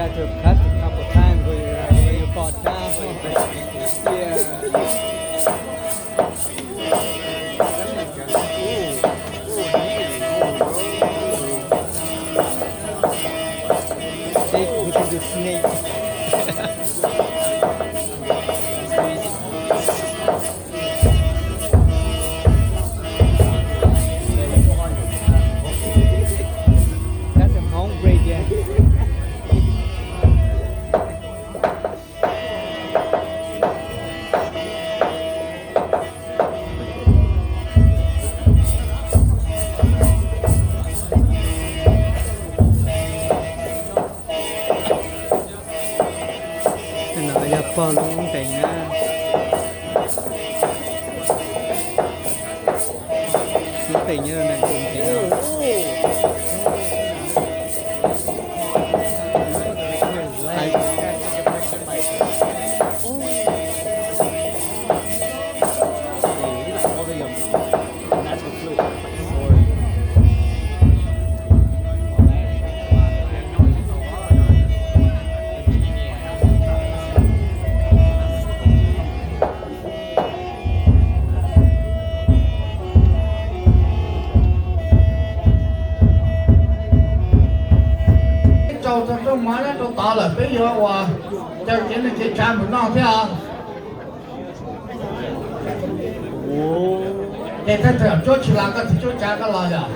Have to cut a couple times when you, when you fall down. Yeah. Snake, you can do snake. Got some home break, yeah. No yog pog lub nqes na. Lub nqes nyob rau nram tus nqes no. Rau tau rooj mov nyob rau tod lawm peb yuav ua caw cev neeg cev tsav mus noj thiab os. Ces thawj thawj cuab tsis los koj txiv cuab tsav koj los yom.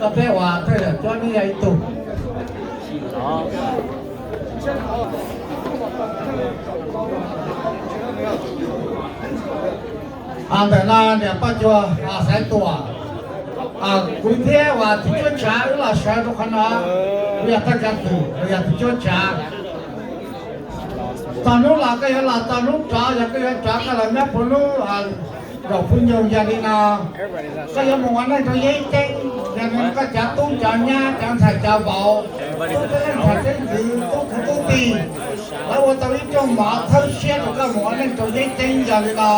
Koj peb ua thawj thawj cuab neb yog ib tug. Ntawm no niam Paj Cuag, Xaiv Tuam, kuv thiab uas txiv cuab tsav wb los sawv rau qhov no, kuv yog thawj kav xwm, kuv yog txiv cuab tsav. Txog hnub los koj yuav los txog hnub rov, yog koj yuav rov koj los nyob puag hnub zaum pub nyoog yog li no. Koj yuav mus ua neej rau Yeb Ceeb, yog li no koj cov tub cov nyab cov ntxhais cov vauv, tub txheeb leej txheeb ntxwv tub kwv tub tij, lawv ua tau ib rooj mov txhawb siab rau koj mus ua neej rau Yeb Ceeb yog li no.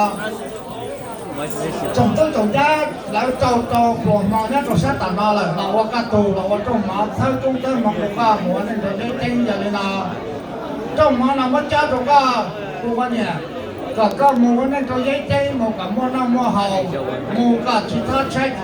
Tsoom tub tsoom nyab lawv tau rau pluas hmo nyob rau sab tom no lawm los ua koj tug los ua rooj mov txhawb roob txhawb hmoo rau koj mus ua neej rau Yeb Ceeb yog li no. Rooj mov no muab cob rau koj, kuv poj niam, kom koj mus ua neej rau Yeb Ceeb mus kom muaj noj muaj haus, mus kom tsis txhob tshaib tsis